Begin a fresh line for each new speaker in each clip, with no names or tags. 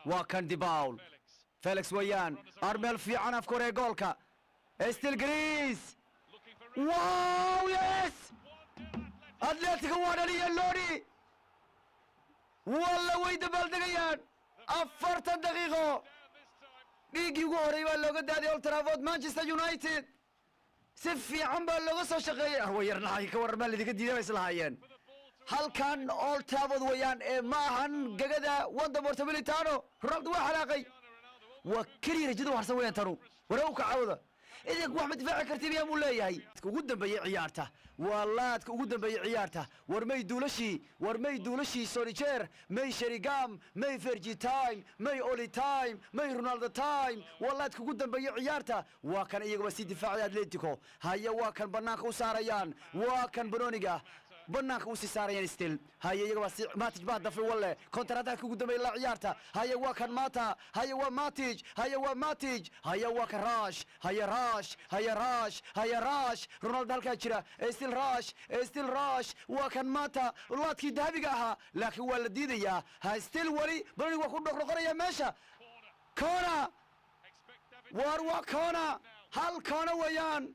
Waa kan Dibaul Felix weeyaan, armeel fiican afka hore ee goolka. Still Greece. Wow, yes, Atletico waa dhaliyeen. Lodi walla way dabaaldegayaan. 40 daqiiqo dhiiggii ugu horreeyey baa looga daaday Old Trafford. Manchester United si fiican baa looga soo shaqeeyey. Arwa yarnahay, ka waran? Baa lidinka diiday bay islahaayeen. Halkan Old Trafford weeyaan ee ma ahan gegada Wanda Metropolitano. Ronaldo waa xalaaqay, waa keliya rajada harsan weeyaan tanu. Warew kacawda, idinku wax ma difaaci karti miyaa buu leeyahay. Ugu dambeeyey ciyaarta waa laadka ugu dambeeyey ciyaarta. War may duulashii, war may duulashii Solskjaer, may Sheringham, may Fergie time, may Ole time, may Ronaldo time. Waa laadka ugu dambeeyey ciyaarta. Waa kan iyaguba sii difaacay Atletico. Haya, waa kan banaanka u saarayaan, waa kan banoniga banaanka usii saarayaan still. Haye, iyaga baa si Matic baa dafay. Walle counter attack ugu dambeeyay la ciyaarta. Haye, waa kan Mata. Haye, waa Matic. Haye, waa Matic. Haye, waa kan Rash. Haye, Rash. Haye, Rash. Haye, Rash. Ronaldo halkaa jira. Still Rash, still Rash. Waa kan Mata, laadkii dahabiga ahaa, laakiin waa la diidayaa. Ha, still wali banoniga waa ku dhoqdhoqonaya meesha. Corner, waar waa corner, hal corner weeyaan.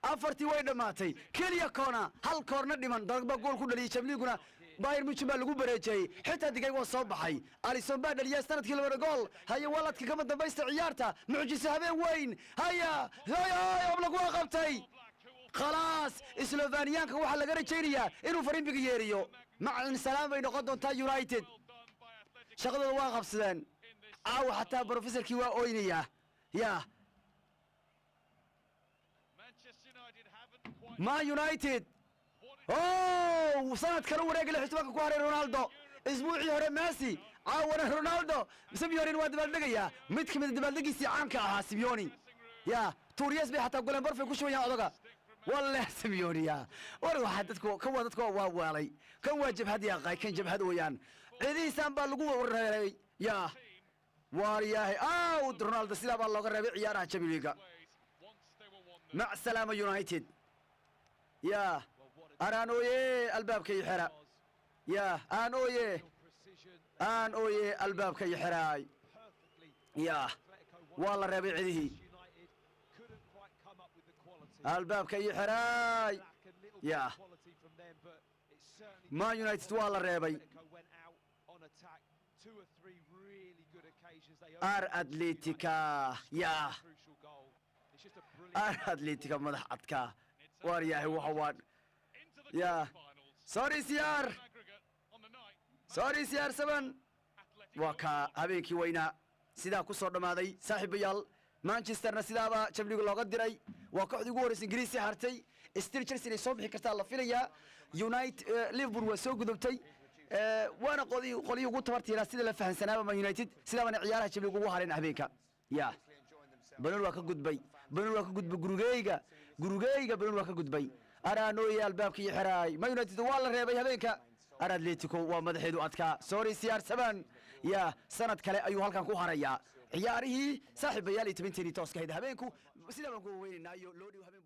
Afartii way dhammaatay, keliya corner, hal corner dhiman. Drogba gool ku dhaliyey. Jamliguna Bayern Munchen baa lagu bareejiyey. Xitaa digay waa soo baxay. Alisson baa dhaliyay sanadkii labada gool. Haya, waladka kama dambaysta ciyaarta, mucjiso habeen weyn. Haya, haya, Oblak waa qabtay. Khalaas, Sloveniyaanka waxaa laga rajaynayaa inuu farimbiga yeeriyo. Macalin salaam bay noqon doontaa. United shaqadooda waa qabsadeen caawa. Xataa professorkii waa oynayaa ya. Man United, oh, sanad kale wareega 16-ka ku haray Ronaldo. Isbuucii hore Messi, caawana Ronaldo. Simeone waa dabaaldegayaa, mid ka mid a dabaaldegiisii caanka ahaa Simeone. Ya Tuuriyes bay xataa goleen, barfay ku shubayaan odaga. Walle Simeone ya, war waxaa dadku kan waa dadku waa waalay. Kan waa jabhad yaaqay, kan jabhad weeyaan. Ciidihiisaan baa lagu reeray ya. Waar yahay out Ronaldo, sidaa baa looga reebay ciyaaraha Champions League. Mac salaama United. Ya araan ooye, albaabka ii xira. Ya aan ooye, aan ooye, albaabka ii xiraay. Ya waa la reebay cidihii, albaabka ii xiraay. Ya Man United waa la reebay. Ar Atletica, ya ar Atletica madax adkaa. Waar yahay, waxa waan ya. Sorry CR, sorry CR 7. Waa kaa habeenkii weynaa sidaa ku soo dhammaaday, saaxiibayaal. Manchesterna sidaaba Champions League looga diray. Waa kooxdii ugu horreysa Ingiriisi hartay. Still Chelsea inay soo bixi kartaa la filayaa. United, Liverpool waa soo gudubtay, waana qolyihii ugu tabartiiraa sida la fahansanaaba Man United. Sidaabana ciyaaraha Champions League ugu hareen habeenka. Ya Banoon waa ka gudbay, Banoon waa ka gudbay. Gurigeyga, gurigeyga Banoon waa ka gudbay. Araanooye, albaabka iyo xiraay. Man United waa la reebay habeenka. Ar Atletico waa madaxeedu adkaa. Sorry CR 7. Ya sanad kale ayuu halkan ku harayaa ciyaarihii. Saaxiibayaal, iyo 10-teenii tooska ahayd habeenku sidaa baan ku weynaynaa iyo loo dhiw habeen.